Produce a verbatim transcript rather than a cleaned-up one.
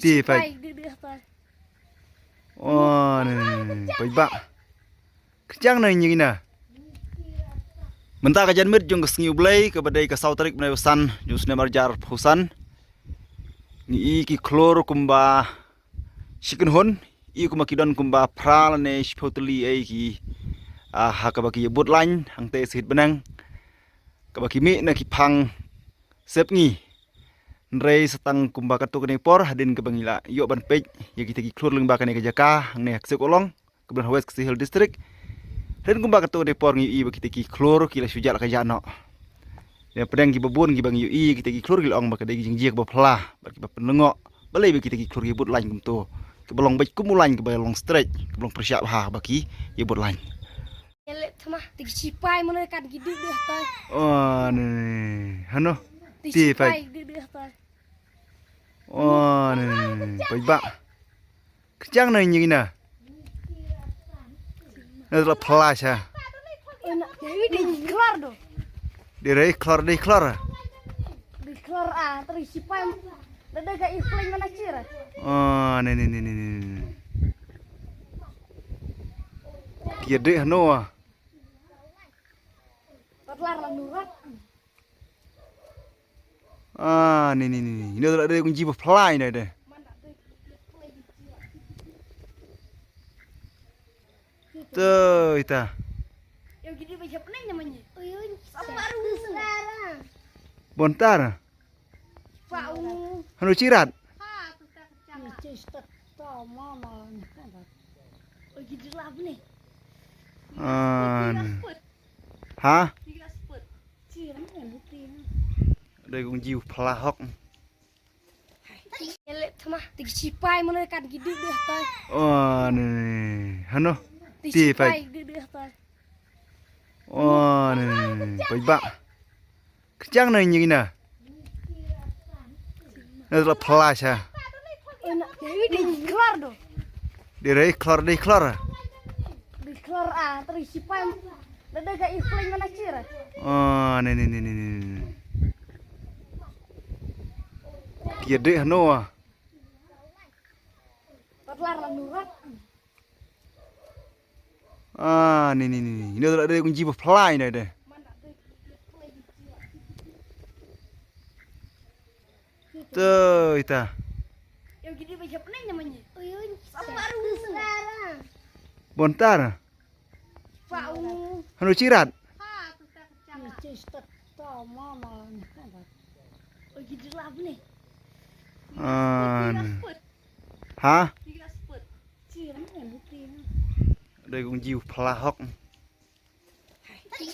Ti pai. Oh, ne, ne, ne, ne. Pai ba. Kyrchang na ngi na. Mynta ka janmiet jong ka sngi U Blei kaba dei ka saw tarik bnai u san jong u snem arhajar arphew san. Ngi i ki khlur kumba shi kynhun, i kumba ki don kumba phra lane shiphew tylli ei ki, ah, ha kaba ki ïa bud lain hangtei sahit bneng. Kaba ki mih na ki phang sep ngi. Hynrei sa tang kumba katto katne por hadien kaba ngi la ïoh ban peit ïa kita ki khlur lyngba kane ka jaka hangne ha Ksik Ulong, kaba don ha West Khasi Hills District. Hadien kumba katto katne por ngi i ba kita ki khlur ki la shu jah la ka jah noh. Ïa pdeng kiba bun kiba ngi i kita ki khlur ki la ong ba ka dei ki jingjia kaba phylla bad kiba pynlyngngoh. Balei ba kita ki khlur ki bud lain kumto, kiba long beit kum u lain kaba long straight, kaba long pyrshah bha ba ki ïa bud lain. Ele thma, ti ki sipai mano kan ki dih dih tai. Oh, ne, ne, ne. Hano? Ti sipai dih dih tai. Oh, ne, ne, ne, ne. Pai ba. Kyrchang na ngi na. Na la phylla sha. Ena, dei dei khlor do. Dei dei khlor, dei khlor. Dei khlor, ah, tri sipai. Dei dei ka i fling mana chira. Oh, ne, ne, ne, ne, ne. Ti dei hano ah. Patlar la nurat. Ah, ni, ni, ni, ni. Ina la dei kong ji ba phylla ina dei. Tu ita. Bontar. Hanu chirat. Ah, ni. Ha? Dei kong ji phylla hok. Ele thma, ti ki sipai mano kan ki dih dih tai. Oh, ni, ni. Hano? Ti sipai dih dih tai. Oh, ni, ni, ni. Pai ba. Kyrchang na ngi na. Na la phylla sha. Ena, dei dei khlor do. Dei dei khlor, dei khlor. Dei khlor, ah, tri sipai. Dei dei ka i fling mana chira. Oh, ni, ni, ni, ni, ni. Ti dei hano ah. Patlar la nurat. Ah, ni, ni, ni, ni. Ina la dei kong ji ba phylla ina dei. Tu ita. Bontar. Hanu chirat. Ah, ni. Ha? Dei kong ji phylla hok.